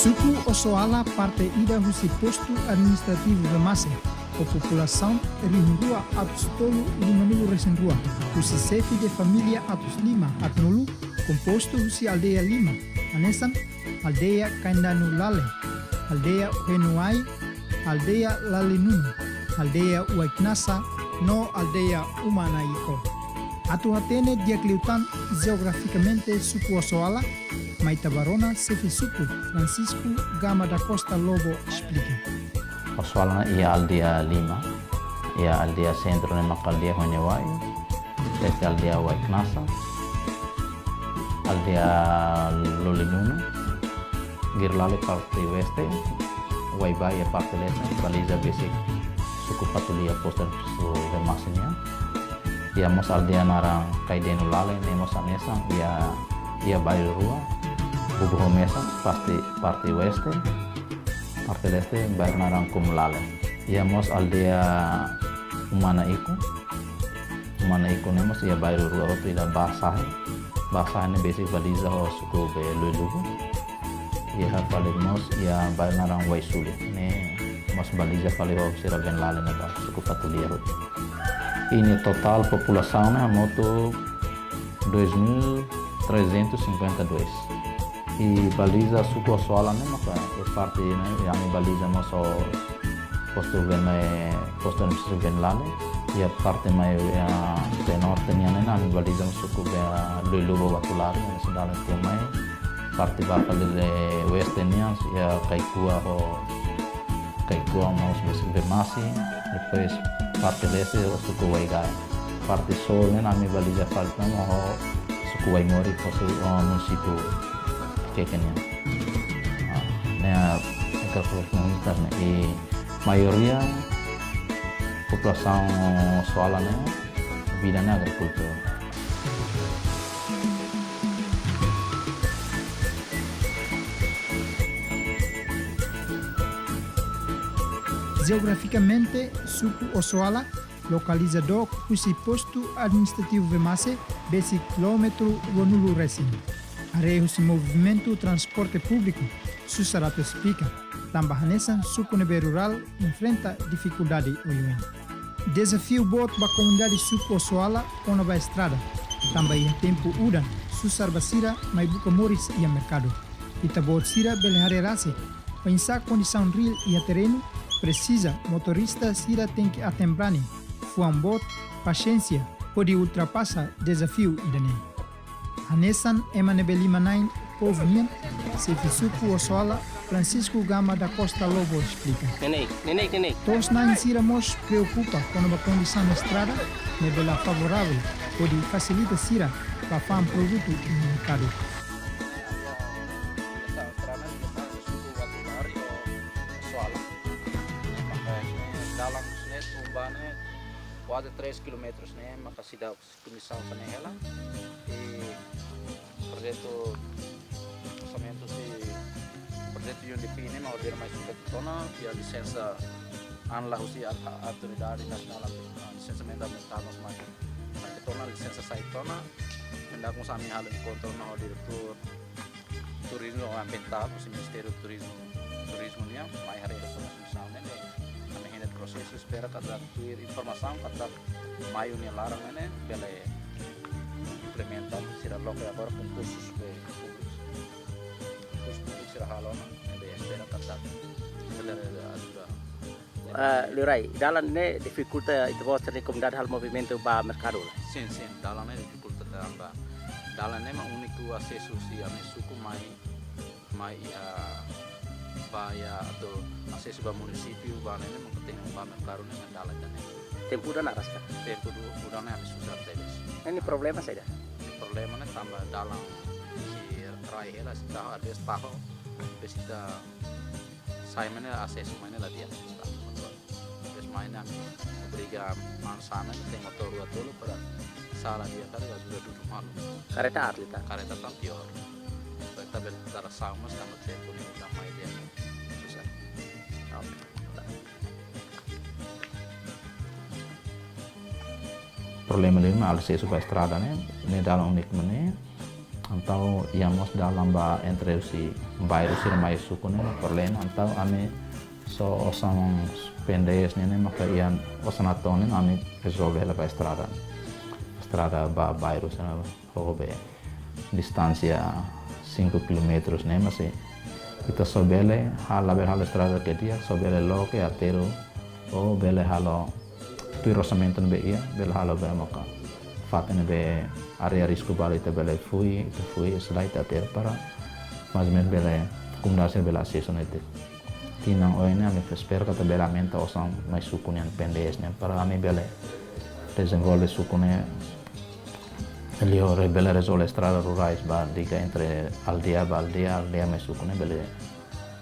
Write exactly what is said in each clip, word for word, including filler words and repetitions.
Suku Osoala parte ida husi Postu Administrativu Vemase, ho populasaun rihun rua atus tolu lima-nulu resin rua, husi xefe de família atus lima haat-nulu, kompostu husi aldeia lima, hanesan aldeia Kaindanu Lale, aldeia Henuai, aldeia Lale Nunu, aldeia Waiknasa, no aldeia Umanaiko. Atu hatene di'ak liután jeografikamente suku Osoala, mai ita bá rona xefe suku Francisco Gama da Costa Lobo esplika. Osoala ne'e iha aldeia lima, iha aldeia sentru ne'e maka aldeia Henuai, leste aldeia Waiknasa, aldeia Lale Nunu, Girlale parte oeste, Waibai iha parte leste, baliza besik suku Fatulia, Postu Vemase nian. Iha mós aldeia naran Kaindanu Lale, ne'e mós hanesan, iha, iha bairru rua, bubu ho mesan, parte, parte oeste, parte leste, bairru naran Kumlale. Iha mós aldeia Umanaiko, Umanaiko ne'e mós iha bairru rua hotu, ida Basahe. Basahe ne'e besik baliza ho suku be Luelubu. Iha fali mós iha bairru naran Waisuli. Ne'e mós baliza fali ho sira Venlale ne'ebá, suku Fatulia hotu. Nia totál populasaun ne'e hamutuk dois mil trezentos e cinquenta e dois. I baliza suku Osoala ne'e maka iha parte ne'e, iha ami baliza mós ho Postu Ven, eh, Postu Administrativu Venlale, iha parte mai, eh, be norte nian ne'e, ami baliza mós suku be Luelubu Batulari, ne'e sei dalan tun mai, parte bá fali oeste nian, iha Kaikua ho Kaikua mós besik Vemase, depois parte leste ho suku Waigae. Parte sul ne'e ami baliza fali tan ho suku Waimori, ho su, ho munisípiu Keke nian. Ah, ne'e, ne'e karakterístika komunitária ne'e, i maioria populasaun Osoala ne'e vida ne'e agrikultura. Jeografikamente, suku Osoala lokaliza dook husi Postu Administrativu Vemase besik kilómetru ruanulu resin. Haree husi movimentu transporte públiku, susar atu esplika, tanba hanesan suku ne'ebé rurál enfrenta difikuldade oioin. Dezafiu boot ba komunidade suku Osoala kona-ba estrada, tanba iha tempu udan, susar ba sira mai buka moris iha merkadu. Ita-boot sira bele haree rasik, oinsá kondisaun riil iha terrenu, presiza motorista sira tenke aten-brani, fuan boot, pasiénsia, hodi ultrapasa dezafiu ida-ne'e. Hanesan ema ne'ebé lima-na'in povu nian, xefe suku Osoala, Francisco Gama da Costa Lobo esplika. Nenek, nenek, nenek. To'os-na'in sira mós preokupa kona-ba kondisaun estrada ne'ebé la favoravel hodi fasilita sira ba fa'an produtu iha merkadu. Dalan ne'e tun ba ne'e kuaze três quilômetros ne'e, maka seidauk kondisaun sá-ne'e hela. I projetu, orsamentu husi projetu U N D P ne'e mak order mai sukat tiha ona, iha lisensa an la husi a-, a-, autoridade nasionál, a-, lisensiamentu ambientál mós mai. Mai tiha ona, lisensa sai tiha ona, ne'e dadaun mós ami halo enkontru ona ho diretór turizmu ambientál, husi Ministériu Turizmu, Turizmu nian, mai haree informasaun ne'e, ami hein de'it prosesu, espera katak tuir informasaun katak mai nia laran ne'e bele implementa, sira loke agora konkursu be públiku. Konkursu públiku sira halo ona, ne'ebé espera katak bele ajuda. Ah, Liurai, dalan ne'e difikulta ita-boot sira-nia komunidade halo movimentu ba merkadu, lae? Sin, sin, dalan ne'e difikulta tanba dalan ne'e mak úniku asesu husi ami suku mai, mai iha, ba iha atu asesu ba munisípiu, ba ne'e mak tenke ba merkadu ne'e mak dalan ida-ne'e. Tempu udan araska? Tempu du-, udan ne'e ami susar tebes. Ne'e nia problema saida? Problema ne'e tanba dalan sei rai hela, sei taho, às vezes taho, depois ita sai mai ne'e, asesu mai ne'e la di'ak. Depois mai ne'e ami obriga manu sa'e mai ne'e, tenke motór rua tolu para sala dia kali ajuda dudu malu. Kareta aat liután? Kareta tan piór. Kareta bele tara sama sama tempu ne'e udah mai dia susar. Oke. Problema ne'e mak asesu ba estrada ne'e, ne'e dalan úniku mak ne'e. Entaun iha mós dalan ba entre husi bairru sira mai suku ne'e mak problema. Entaun ami só osan P N D S ne'e, ne'e maka iha osan atu ne'e ami rezolve hela ba estrada. Estrada ba bairru sira ho be distánsia cinco quilómetros ne'e, mas ita só bele halo, bele halo estrada ke di'ak, só bele loke aterru, ou bele halo tuir orsamentu ne'ebé iha, bele halo be maka fatin ne'ebé área risku balu ita bele fui, ita fui, selae ita aterru para mais ou menus bele komunidade sira bele asesu netik. Tinan oin ne'e ami espera katak bele aumenta osan mai suku nian P N D S ne'e para ami bele dezenvolve suku ne'e, liu re-, bele rezolve estrada rurais ba liga entre aldeia ba aldeia, aldeia mai suku ne'e bele,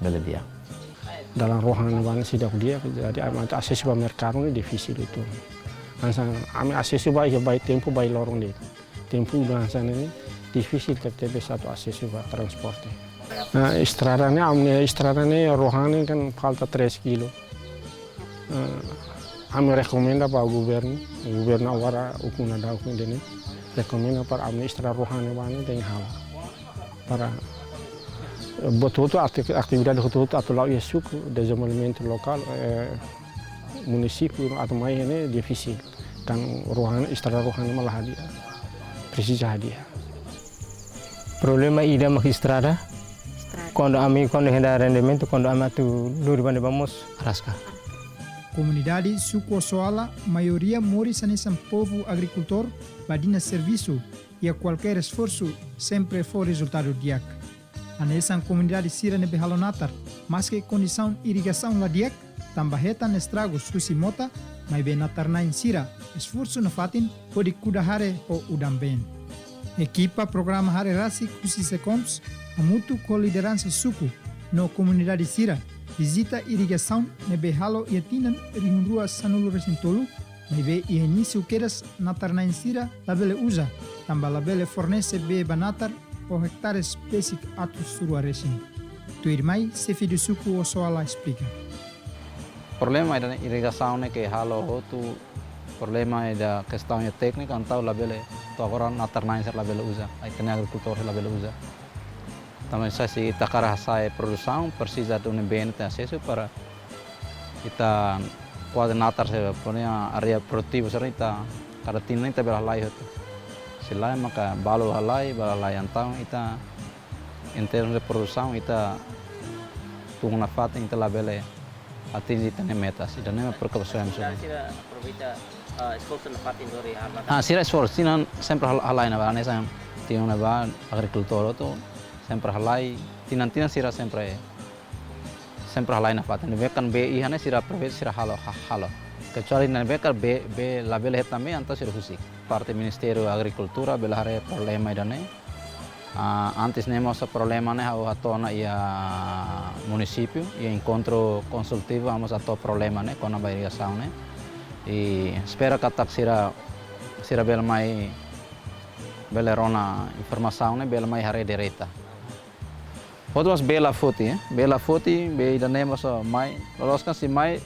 bele di'ak. Dalan rohan ne'ebá ne'e seidauk di'ak, jadi ami atu asesu ba merkadu ne'e difisil uitoan. Hanesan ami asesu ba iha, ba tempu ba loron de'it. Tempu udan hanesan ne'e difisil tebetebes atu asesu ba transporte. Nah, estrada ne'e, ami-nia estrada ne'e rohan ne'e kan falta três kilo. Eh, ami rekomenda ba governu, governu agora ukun daudaun ida-ne'e rekomenda para ami-nia estrada rohan ne'ebá ne'e tenke halo. Para, eh, buat hotu-hotu, akti-, atividade hotu-hotu atu la'o iha suku, dezenvolvimentu lokál, eh, munisípiu atu mai ne'e difisil. Tan rohan, estrada rohan ne'e mak la hadi'a. Presiza hadi'a. Problema ida mak estrada. Estrada. Kuandu ami, kuandu heda rendimentu, kuandu ami atu lori ba ne'ebá mós araska. Komunidade suku Osoala, maioria moris hanesan povu agrikultór, ba dina servisu, i kualkér esforsu sempre fó rezultadu di'ak. Hanesan komunidade sira ne'ebé halo natar, maske kondisaun irrigasaun la di'ak, tanba hetan estragus husi mota, maibé natar-na'in sira esforsu nafatin hodi kuda haree ho udan-been. Ekipa programa Haree Rasik husi SECOMS, hamutuk ho lideransa suku no komunidade sira, vizita irrigasaun ne'ebé halo iha tinan rihun rua sanulu resin tolu, maibé iha inísiu kedas natar-na'in sira labele uza, tanba labele fornese bee ba natar ho ektares besik atus rua resin. Tuirmai, xefe de suku Osoala esplika. Problema ida irrigasaun ne'e ke halo hotu problema ida kestaun iha téknika, entaun labele, to'o agora natar-na'in sira labele uza, ai tene agrikultór sira labele uza. Tanba ne'e se ita hakarak hasa'e produsaun, presiza duni bee ne'e tenke asesu para ita kuaze natar sira, pokoknya área produtivu sira ita kada tinan ita bele halai hotu. Se lae maka balu halai, balu halai entaun ita em termos de produsaun ita tun nafatin ita labele atinje ita-nia metas. Ida-ne'e mak preokupasaun ami sira. Sira aproveita, ah, esforsu nafatin lori halo natar. Ah, sira esforsu, tinan sempre hal-, halai ne'ebá, hanesan tinan ne'ebá agrikultór hotu sempre halai, tinan-tinan sira sempre, sempre halai nafatin. Ne'ebé kan bee iha ne'e sira aproveita sira halo, ha-, halo. Kecuali ne'ebé kan bee, bee labele hetan bee, entaun sira husik. Parte Ministériu Agrikultura bele haree problema ida-ne'e. Ah, antes ne'e mós problema ne'e ha'u hato'o ona iha munisípiu, iha enkontru konsultivu, ha'u mós hato'o problema ne'e kona-ba irrigasaun ne'e. I espera katak sira, sira bele mai, bele rona informasaun ne'e, bele mai haree direta. Hotu mós bee la foti, eh? Bee la foti, bee ida-ne'e mós mai. Loloos kan se mai,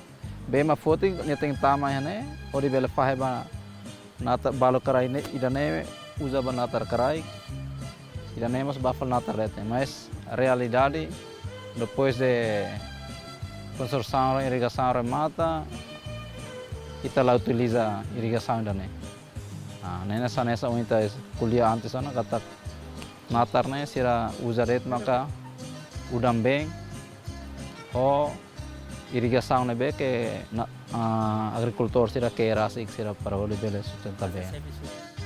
bee mak foti, nia tenke tama iha ne'e, hodi bele fahe ba natar balu kraik ne'e, ida-ne'e uza ba natar kraik, ida-ne'e mós ba fali natar leten. Mas realidade, depois de konstrusaun irrigasaun remata, ita la utiliza irrigasaun ida-ne'e. Ah, ne'e hanesan, hanesan ohin ita es-, ko'alia antes ona katak natar ne'e sira uza de'it maka udan-been ho irrigasaun ne'ebé ke na-, ah, agrikultór sira ke rasik sira para hodi bele sustenta been.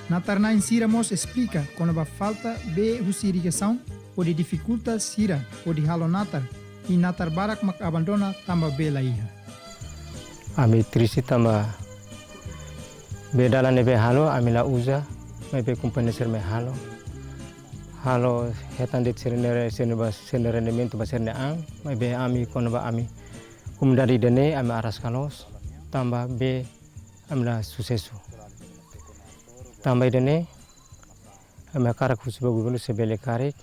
Natar-na'in sira mós esplika kona-ba falta bee husi irrigasaun hodi difikulta sira hodi halo natar, i natar barak mak abandona tanba bee la iha. Ami triste tanba bee dalan ne'ebé halo, ami la uza, maibé kompañia sira mai halo. Halo hetan de'it sira-nia re-, sira-nia ba, sira-nia rendimentu ba sira-nia an, maibé ami kona-ba ami komunidade ida-ne'e ami araska loos, tanba bee ami la susesu. Tanba ida-ne'e, ami hakarak husu ba governu se bele karik,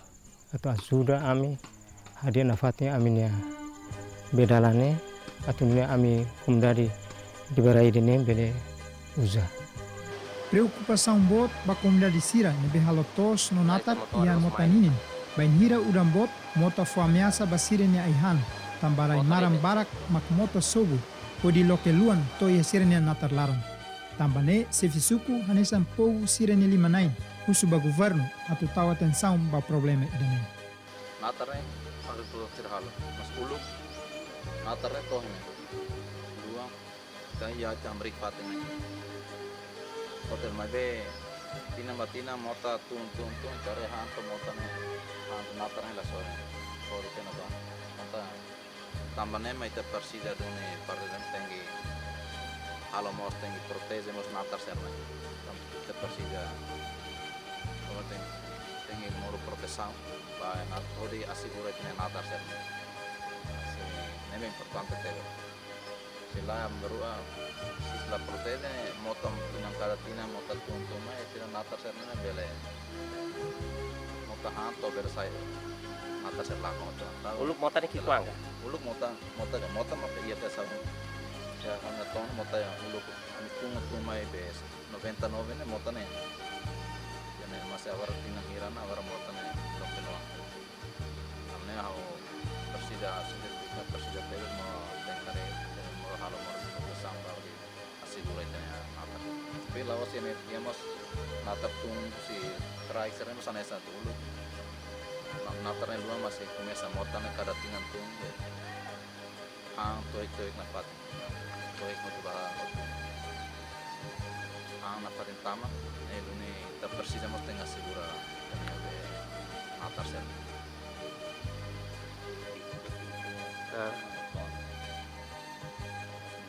atu ajuda ami, hadi'a nafatin ami-nia bee dalan ne'e, atu nune'e ami komunidade Dibarai ida-ne'e bele uza. Preokupasaun boot ba komunidade sira ne'ebé halo to'os no natar iha mota ninin. Bainhira udan boot, mota fó ameasa ba sira-nia ai-han, tanba rai-maran barak mak mota sobu, hodi loke luan to'o iha sira-nia natar laran. Tanba ne'e, xefe suku hanesan povu sira-nia liman-na'in husu ba governu atu tau atensaun ba problema ida-ne'e. Natar ne'e, agrikultór sira halo, mas uluk natar ne'e to'o iha ne'e. Luan, ita iha ita hamriik fatin ne'e. Hotel maibé, tinan ba tinan mota tun, tun, tun, haree han to'o mota ne'e, han to'o natar ne'e la soe. Kori kena ba, mota tanba ne'e mak ita presiza duni parte ne'e tenke halo mós, tenke proteje mós natar sira-ne'e. Tanba ita presiza, kona-ba tenke, tenke moru protesaun ba nat-, hodi asegura ita-nia natar sira-ne'e. Se, ne'e importante tebes. Se la baru, ah, se la proteje, mota tinan kada tinan, mota tun tun mai, sira natar sira-ne'e bele. Mota han to'o bele sai, natar sira la mota. Uluk mota ne'e ki'ikoan ka? Uluk mota, mota ka, mota maka iha pesaun. Ya, hanya ton mota ya uluk, ami tun tun mai bes. Noventa e nove ne'e mota ne'e. Ne'e, mas agora tinan hira ona, agora mota ne'e, loke luan. Ami ne'e ha'u presiza, sira presiza tebes mós tenke haree, mós halo mós protesaun para hodi asegura ita-nia natar. Tapi la'ós ne'e, iha mós natar tun husi rai sira-ne'e mós hanesan uluk. Na-, natar ne'e luan mas komesa mota ne'e kada tinan tun, han to'o, to'o iha nafatin. To'o iha mota ba, han nafatin tama, ne'e duni ita presiza mós tenke asegura ita-nia be natar sira. Ah.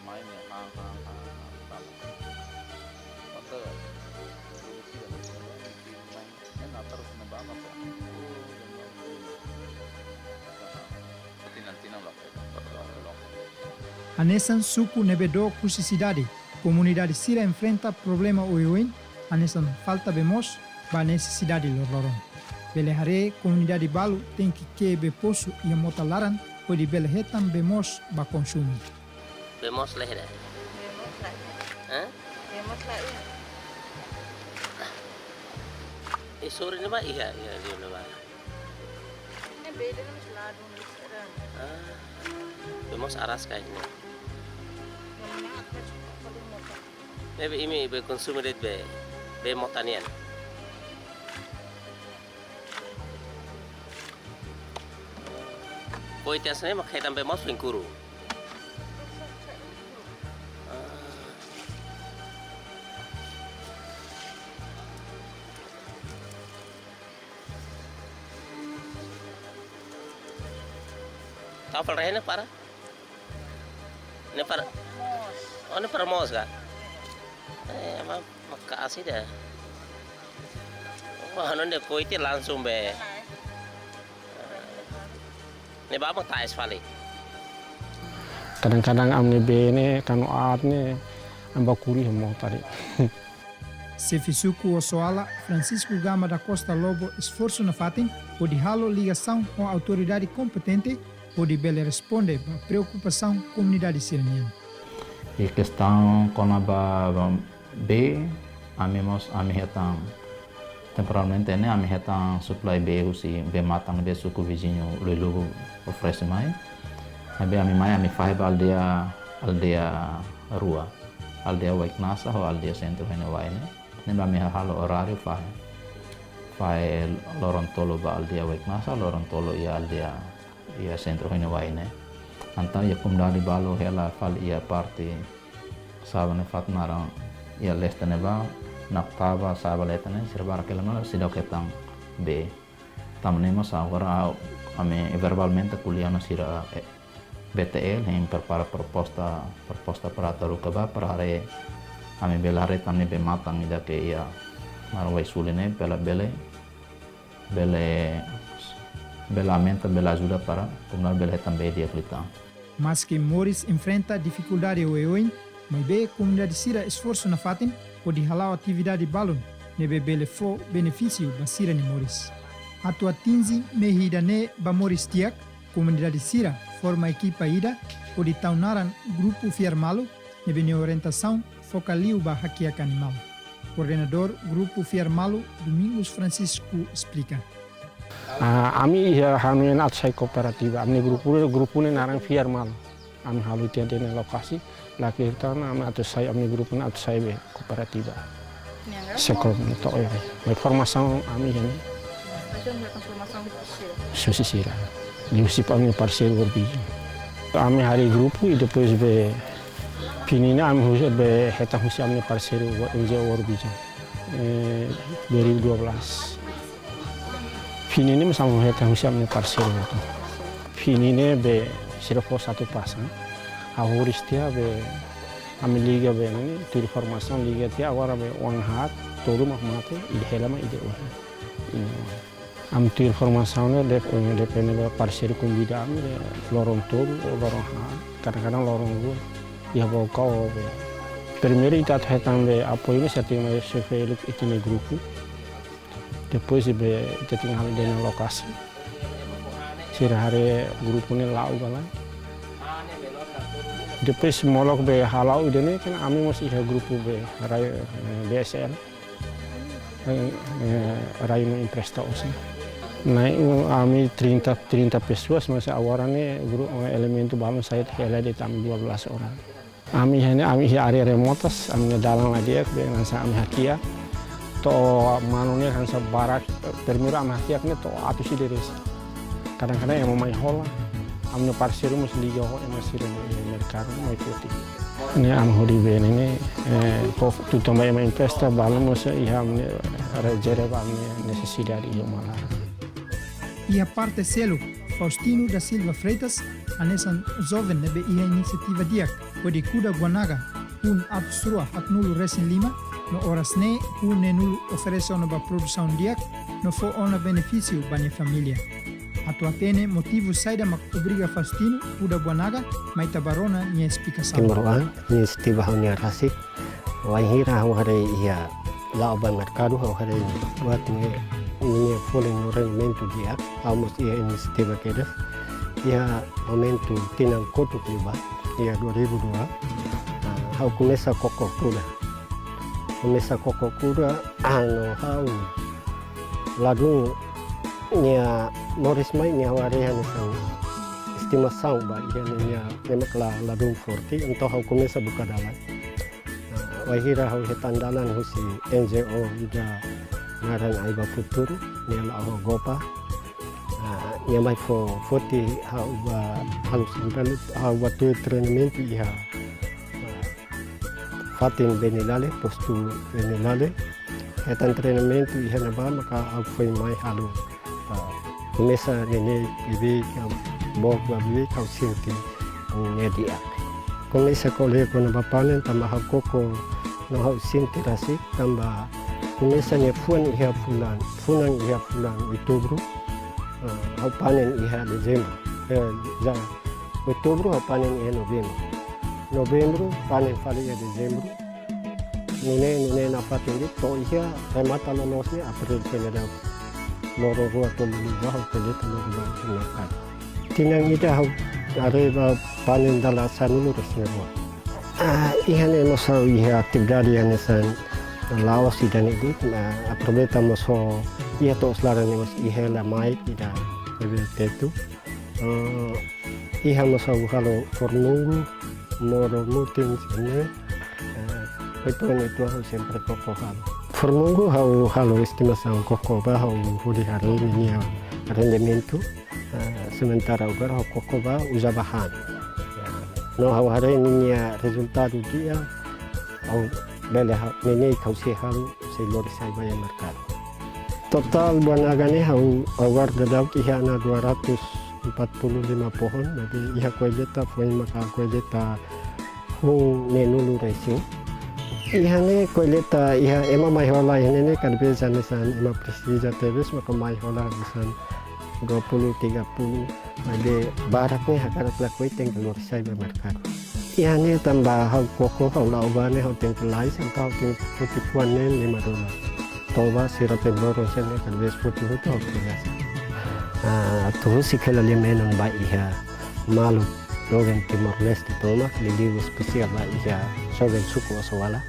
Mai ne'e han, han, han, han, tama. Mota, hanesan suku ne'ebé dook husi sidade, komunidade sira enfrenta problema oioin, hanesan falta bee moos, ba nesesidade loroloron. Bele haree komunidade balu tenke ke'e bee posu iha mota laran, hodi bele hetan bee moos ba konsumu. Bee moos la iha? Bee moos la iha. Hah? Bee moos la iha. Eh, sore ne'ebá iha, iha, iha ne'ebá. Ne'e bee ida-ne'e mós la dún, mós la dún. Ah. Bee moos aras ka ne'e. Yang mana atas, kalau mau tak. Ne'ebé imi bee konsumu de'it bee, bee mota nian. Koit hanesan ne'e mak hetan bee moos foin kuru. Tau fali rehene para? Ne'e para, oh, ne'e para moos ka? Eh, ma-, maka'as ida. Oh, anu ne'e koit langsung bee. Ne'ebá mak ta'es fali. Kadang-kadang ami-nia bee ne'e, kanu aat ne'e, ami bá kuru iha mota de'it. Xefe suku Oxoala, Francisco Gama da Costa Lobo, esforsu nafatin hodi halo ligasaun ho autoridade kompetente hodi bele responde ba preokupasaun komunidade sira-nian. I kestaun kona-ba, ba bee, ami mós, ami hetan, temporalmente ne'e, ami hetan supply bee husi bee-matan ne'ebé suku viziñu Luilugu oferese mai. Ne'ebé ami mai, ami fahe ba aldeia, aldeia rua. Aldeia Waiknasa ho aldeia Sentru Hene Waine. Ne'ebé ami halo oráriu fahe. Fahe loron tolu ba aldeia Waiknasa, loron tolu iha aldeia, iha Sentru Hene Waine. Entaun iha komunidade balu hela fali iha parte Saba ne'e fatin naran iha leste ne'ebá, Naptaba, Saba Leten ne'e, sira barak hela maibé seidauk hetan bee. Tanba ne'e mós agora ami verbalmente ko'alia ona sira, eh, B T L, hein prepara proposta, proposta para atu haruka ba, para haree, ami bele haree tan ne'e bee-matan ida ke iha Marowaisuli ne'e, bele, bele, bele aumenta, bele ajuda para komunidade bele hetan bee di'ak liután. Maski moris enfrenta difikuldade oioin, maibé komunidade sira esforsu nafatin hodi hala'o atividade balun ne'ebé bele fó benefísiu ba sira-nia moris. Atu atinje mehi ida-ne'e ba moris di'ak, komunidade sira forma ekipa ida hodi tau naran Grupu Fiar Malu, ne'ebé nia orientasaun foka liu ba hakiak animál. Koordenadór Grupu Fiar Malu, Domingos Francisco, esplika. Ah, ami iha hanoin atu sai kooperativa. Ami-nia grupu, grupu ne'e naran Fiar Malu. Ami halo tiha tiha ne'e lokasi, lakian ami atu sai, ami-nia grupu ne'e atu sai be kooperativa. Ne'e enggak? Sekon to ya. Be formasaun ami iha ne'e. Macam buat formasaun sosiál. Sosiál sira. Liuhusi ami-nia parseiru World Vision. Ami harii grupu i depois be fini ne'e ami husi be hetan husi ami-nia parseiru N G O World Vision. Eh, dua ribu dua belas. Fini ne'e mós ami hetan husi ami-nia parseiru. Fini ne'e be sira fó satu pasang. Ha'u horis tiha be ami liga be ne'e, tuir formasaun liga tiha agora be oan haat, tolu mak mate, ida hela mak ida ohin. Hmm. Ami tuir formasaun ne'e dep-, eh, depende be parseiru konvida ami be loron tolu ou loron haat, kadang-kadang loron rua. Iha Baucau be. Primeiru ita atu hetan be apoiu ne'e sira tenke mai survei uluk ita-nia grupu. Depois be ita tenke halo dehan lokasi. Sira haree grupu ne'e la'o ka lae. Depois molok be hala'o ida-ne'e kan ami mós iha grupu be rai, eh, B S L. Eh, eh, rai no empresta osan. Ne'e, u-, ami trinta, trinta pessoas, mas agora ne'e gru-, eh, elementu balun sai hela de'it ami dua belas orang. Ami iha ne'e, ami iha área remotas, ami-nia dalan la di'ak, be hanesan ami hakiak. To'o manu ne'e hanesan barak, primeiru ami hakiak ne'e to'o atus ida resin. Kadang-kadang ema mai hola, ami-nia parseiru mós liga ho ema sira ne'e merkadu mai foti. Ne'e ami hodi be ne'e, eh, ho tutan ba ema empresta, balun mós iha ami-nia rezerva ami-nia nesesidade iha uma laran. Iha parte seluk, Faustino da Silva Freitas, hanesan joven ne'ebé iha inisiativa di'ak hodi kuda buah naga, hun atus rua haatnulu resin lima, no oras ne'e hun neenulu oferese ona ba produsaun di'ak, no fó ona benefísiu ba nia família. Atu hatene motivu saida mak obriga Faustino kuda buah naga, mai ita bá rona nia esplikasaun. Timoroan, inisiativa ha'u-nia rasik, wainhira ha'u haree iha la'o ba merkadu, ha'u haree buat ne'e, ne'e folin no rendimentu di'ak, ha'u mós iha inisiativa kedas. Iha momentu tinan kotuk liubá, iha dua ribu dua, ah, ha'u komesa koko kuda. Komesa koko kuda, ah, no ha'u ladún nia moris mai nia ha'u haree hanesan estimasaun ba iha ne'e nia ne'e mak la, ladún forte, entaun ha'u komesa buka dalan. Ah, wainhira ha'u hetan dalan husi N G O ida naran Aiba Futuru, nia la'o ho GOPA. Ah, nia mai fó, foti ha'u ba, halo simpel, ha'u ba tuir treinamentu iha, ah, fatin Benilale, postu Benilale. Hetan treinamentu iha ne'ebá maka ha'u foin mai halo, ah, komesa ne'e, ne'e beibeik, ah, book ba beibeik ha'u sente ne'e di'ak. Komesa ko'alia kona-ba panen tanba ha'u koko no ha'u sente rasik tanba komesa nia fuan iha fulan, funan iha fulan Outubru, ah, ha'u panen iha Dezembru. Eh, ja, Outubru ha'u panen iha Novembru. Novembru panen fali iha Dezembru. Nune'e, nune'e nafatin de'it to'o iha remata loloos ne'e Abril, fevereiru. Loron rua tolu liubá ha'u kolleita loron ba merkadu. Tinan ida ha'u haree ba panen dala sanulu resin rua. Ah, iha ne'e mós ha'u iha atividade hanesan la'ós ida-ne'e de'it, ah, aproveita mós ho iha to'os laran ne'e mós iha hela mai ida bebé tetu. Eh, iha mós ha'u halo formungu, moro mutin, sene, eh, oito anos atu ha'u sempre koko halo. Formungu ha'u halo estimasaun koko ba ha'u hodi haree ninia rendimentu, eh, sementara agora ha'u koko ba uza ba han. No ha'u haree ninia rezultadu di'ak, ha'u bele ha-, ne'e ne'e ha'u sei halo, sei lori sai ba iha merkadu. Totál buah naga ne'e ha'u, ha'u guarda daudauk iha ona dua ratus empat puluh lima pohon, jadi iha kolleita foin maka kolleita hun neenulu resin. Iha ne'e kolleita iha ema mai hola iha ne'e ne'e kadabes hanesan ema presiza tebes maka mai hola hanesan dua puluh, tiga puluh. Maibé barak ne'e hakarak lakohi tenke lori sai ba merkadu. Iha ne'e tanba ha'u koko ha'u la'o ba ne'e ha'u tenke lais, entaun ha'u tenke foti fuan neen lima dolar. To'o ba sira temboron sira ne'e talvés foti hotu ha'u tenke lais. Ah, atu husik hela lia menon ba iha maluk joven Timor-Leste tomak, liuliu espesiál ba iha joven suku Osoala.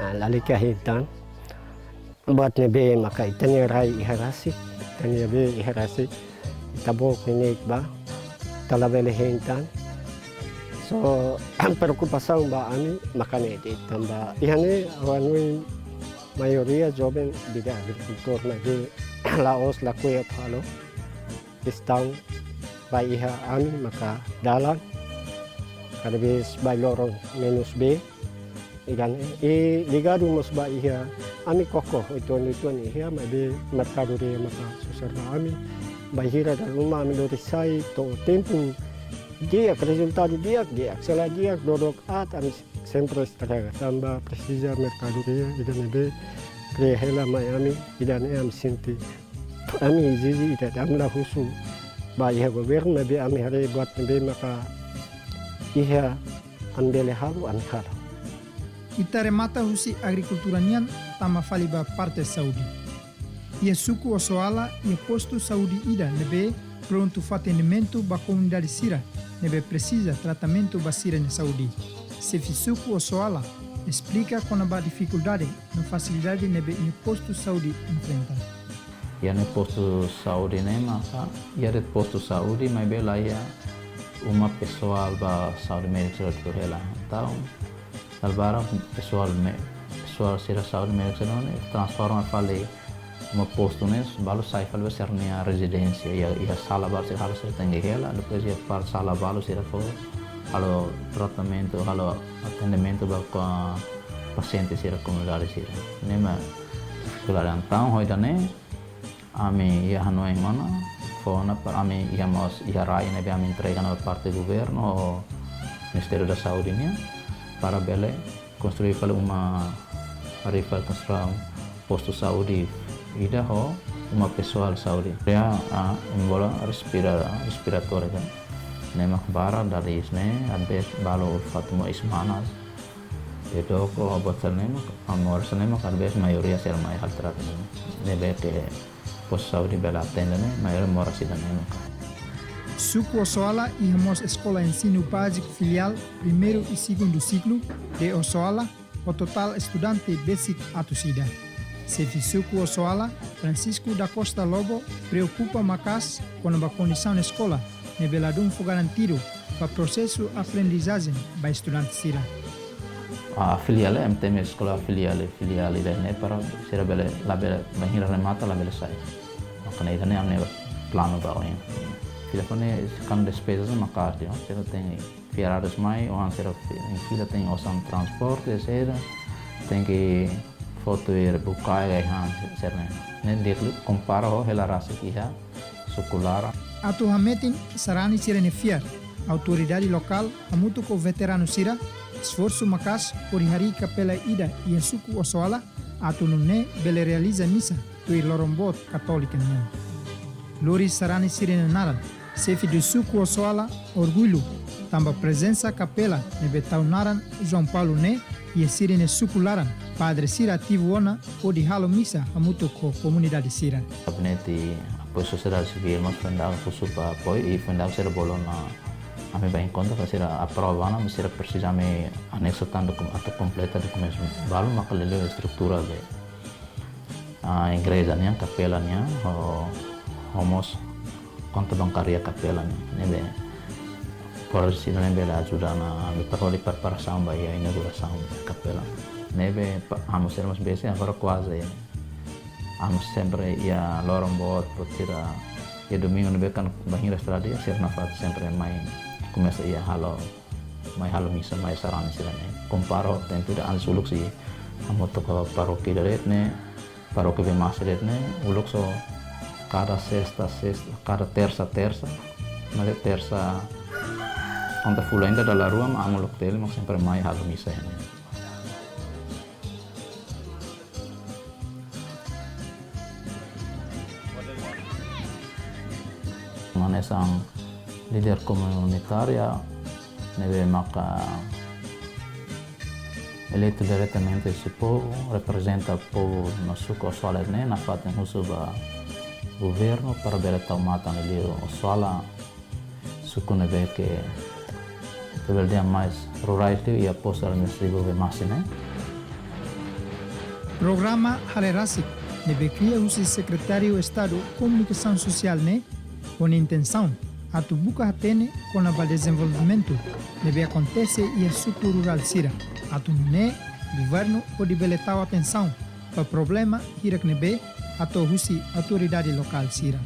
Ah, lalika hitan. buat ne'ebé maka ita-nia rai iha rasik, ita-nia bee iha rasik, ita-boot neineik bá, ita labele hein tan. So, preokupasaun ba ami maka ne'e de'it, tanba iha ne'e ha'u hanoin maioria joven vida agrikultór ne'ebé la'ós lakohi atu halo gestaun ba iha ami maka dalan, kada vez ba loron menus bee. Ida-ne'e, i ligadu mós ba iha ami koko, uitoan-uitoan iha, maibé merkadoria maka susar ba ami. Bainhira dala ruma ami lori sai to'o tempu di'ak, rezultadu di'ak, di'ak. Se la di'ak, dodok aat, ami sempre estraga. Tanba presiza merkadoria, ida ne'ebé kria hela mai ami, ida-ne'e ami sente. Ami ezije ida, ami la husu ba iha governu, maibé ami haree buat ne'ebé maka iha ami bele halo, ami halo. Ita remata husi agrikultura nian, tama fali ba parte saúde. Iha suku Osoala, iha postu saúde ida ne'ebé prontu fó atendimentu ba komunidade sira ne'ebé presiza tratamentu ba sira-nia saúde. Xefe suku Osoala esplika kona-ba difikuldade no fasilidade ne'ebé iha postu saúde enfrenta. Iha ne'e postu saúde ne'e maka, iha de'it postu saúde, maibé la iha uma pesoál ba saúde médiku sira tuur hela. Entaun, dala barak pesoál me-, pesoál sira saúde médiku sira ne'e transforma fali uma postu ne'e, balu sai fali ba sira-nia rezidénsia, iha, iha sala balu sira halo sira tenke hela, depois iha parte sala balu sira fó halo tratamentu, halo atendimentu ba pasiente sira komunidade sira. Ne'e mak difikuldade. Entaun, ho ida-ne'e, ami iha hanoin ona, fó ona para ami iha mós iha rai ne'ebé ami entrega ona ba parte governu ho Ministériu da Saúde nian, para bele konstrui fali uma, harii fali konstrui postu saúde ida ho uma pesoál saúde. Ya, ah, embora respira-, respiratóriu kan. Ne'e mak barak dala iis ne'e, às vezes balu uluk fatu moris manas. Entaun, ho buat sira-ne'e mak, ah, moras ne'e mak, às vezes maioria sira mai halo tratamentu. Ne'ebé ke postu saúde bele atende ne'e, maioria moras ida-ne'e maka. Suku Osoala iha mós eskola ensinu báziku filiál primeiru i segundu siklu de Osoala, ho totál estudante besik atus ida. Xefe suku Osoala, Francisco da Costa Lobo, preokupa maka'as kona-ba kondisaun eskola ne'ebé ladún fó garantidu ba prosesu aprendizajen ba estudante sira. Ah, filiál, ami temi eskola filiál, filiál ida-ne'e para sira bele, labele, bainhira remata labele sai. Maka ne'e ida-ne'e ami-nia planu ba oin. Fila fali ne'e kan despezas maka'as, sira tenke fiar arus mai, oan sira fi-, fila tenke osan transporte, sira tenke fó tuir bukae, ai-han, sira-ne'e. Ne'e di'ak liu kompara ho hela rasik iha suku laran. Atu hametin sarani sira-nia fiar, autoridade lokál hamutuk ho veteranu sira esforsu maka'as hodi harii kapela ida iha suku Osoala, atu nune'e bele realiza misa tuir loron boot Katólika nian. Lori sarani sira-nia naran, xefe suku Osoala orgullu tanba prezensa kapela ne'ebé tau naran João Paulo ne'e iha sira-nia suku laran, padre sira ativu ona hodi halo misa hamutuk ho komunidade sira. Gabinete Apoiu Sosiedade Sivíl mós foin dadauk husu ba apoiu, i foin dadauk sira bolu ona, ami bá enkontru, ka sira aprova ona, mas sira presiza ami aneksu tan doku-, atu kompleta dokumentus balu, maka liuliu estrutura be, ah, igreja nian, kapela nian, ho, ho mós konta bankária kapela nian. Ne'ebé, por sira-ne'e bele ajuda ona ami para hodi preparasaun ba iha inaugurasaun kapela. Ne'ebé, pa-, amu sira mós besik, agora kuaze, amu sempre iha loron boot, buat sira, iha domingu ne'ebé kan bainhira estrada, sira nafatin sempre mai komesa iha halo, mai halo misa, mai sarani sira-ne'e. Kompara ho tempu ida antes uluk sei hamutuk ho parókia ida de'it ne'e, parókia Bebemase de'it ne'e, uluk só kada sesta, sesta, kada tersa, tersa, maibé tersa, konta fulan ida dala rua, mak amu uluk teli, mak sempre mai halo misa iha ne'e. Hanesan líder komunitária ne'ebé maka eleitu diretamente husi povu, reprezenta povu no suku Osoala ne'e, nafatin husu ba governu para bele tau matan liu Osoala, suku ne'ebé ke, ke bele dehan mais rurais liu iha postu administrativu Bebemase ne'e. Programa Hale Rasik ne'ebé kria husi Sekretáriu Estadu Komunikasaun Sosiál ne'e ho intensaun atu buka hatene kona-ba dezenvolvimentu ne'ebé akontese iha suku rurál sira, atu nune'e governu hodi bele tau atensaun ba problema hirak ne'ebé hato'o husi autoridade lokál sira.